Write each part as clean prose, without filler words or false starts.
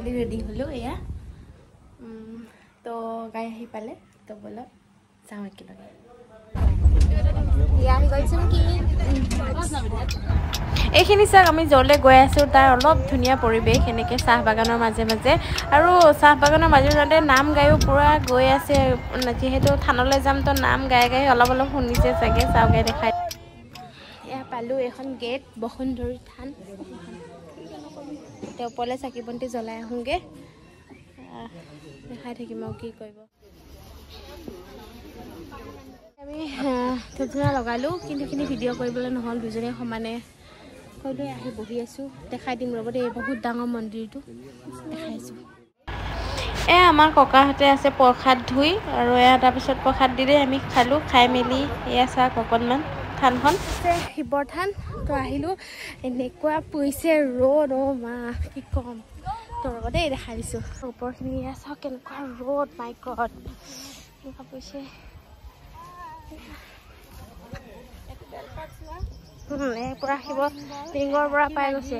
মেলি ৰেডি হ'লোঁ। এয়া তো গাই আহি পালে, তো ব'লক যাওঁ একেলগে। এইখিনি চাওক, আমি য'লৈ গৈ আছোঁ তাৰ অলপ ধুনীয়া পৰিৱেশ, এনেকৈ চাহ বাগানৰ মাজে মাজে, আৰু চাহ বাগানৰ মাজে মাজে নাম গায়ো পূৰা গৈ আছে। যিহেতু থানলৈ যাম, তো নাম গাই গাই অলপ অলপ শুনিছে চাগে, চাওকে দেখাই। এয়া পালোঁ এইখন গেট, বসুন্ধৰী থান। এতিয়া ওপৰলৈ চাকি বন্তি জ্বলাই আহোঁগৈ, দেখাই থাকিম আৰু কি কৰিব। আমি ধূপ ধূনা লগালোঁ, কিন্তু সেইখিনি ভিডিঅ' কৰিবলৈ নহ'ল, দুজনীয়ে সমানে লৈ আহি বহি আছোঁ। দেখাই দিম ৰ'ব দেই, বহুত ডাঙৰ মন্দিৰটো দেখাইছোঁ। এয়া আমাৰ ককাহঁতে আছে প্ৰসাদ ধুই, আৰু এয়া তাৰপিছত প্ৰসাদ দিলে আমি খালোঁ, খাই মেলি এয়া চাওক অকণমান থানখন আছে শিৱৰ থান। তো আহিলোঁ, এনেকুৱা পৰিছে ৰ'দ, অ' মা কি ক'ম। তো ৰ'ব দেই, দেখাই দিছোঁ ওপৰখিনি। এয়া চাওক কেনেকুৱা ৰ'দ, মাইকত এনেকুৱা পৰিছে। এই পূৰা শিৱ লিংগৰ পৰা পাই গৈছে।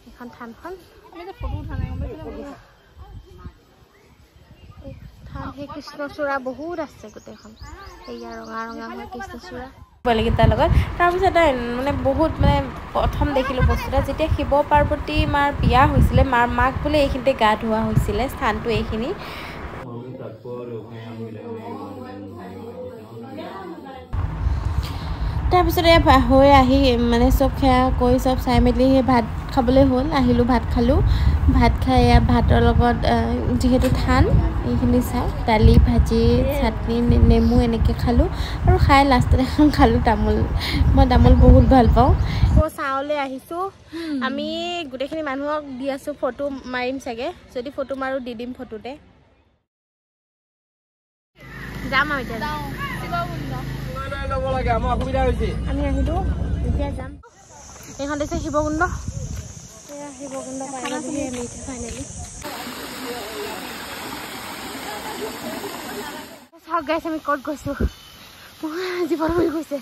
এইখন থানখন, থান সেই কৃষ্ণচূড়া বহুত আছে গোটেইখন, সেয়া ৰঙা ৰঙা হয় কৃষ্ণচূড়া পোৱালিকেইটাৰ লগত। তাৰপিছত মানে বহুত মানে প্ৰথম দেখিলোঁ বস্তু এটা, যেতিয়া শিৱ পাৰ্বতী মাৰ বিয়া হৈছিলে, মাৰ মাক বোলে এইখিনিতে গা ধোৱা হৈছিলে, স্থানটো এইখিনি। তাৰপিছত এয়া হৈ আহি মানে চব সেৱা কৰি চব চাই মেলি সেই ভাত খাবলৈ হ'ল, আহিলোঁ ভাত খালোঁ। ভাত খাই এয়া ভাতৰ লগত যিহেতু থান এইখিনি চাওঁ, দালি ভাজি চাটনি নেমু এনেকৈ খালোঁ, আৰু খাই লাষ্টত এখন খালোঁ তামোল। মই তামোল বহুত ভাল পাওঁ। চাওঁলৈ আহিছোঁ আমি, গোটেইখিনি মানুহক দি আছোঁ, ফটো মাৰিম চাগে, যদি ফটো মাৰোঁ দি দিম ফটোতে। যাম আৰু এতিয়া আমি আহিলোঁ, এতিয়া যাম। এইখন দিছে শিৱকুণ্ড, এয়া শিৱকুণ্ড পাই গ'লোহি আমি এতিয়া ফাইনেলি। চাওক গাইছ আমি ক'ত গৈছোঁ, জীৱন হৈ গৈছে।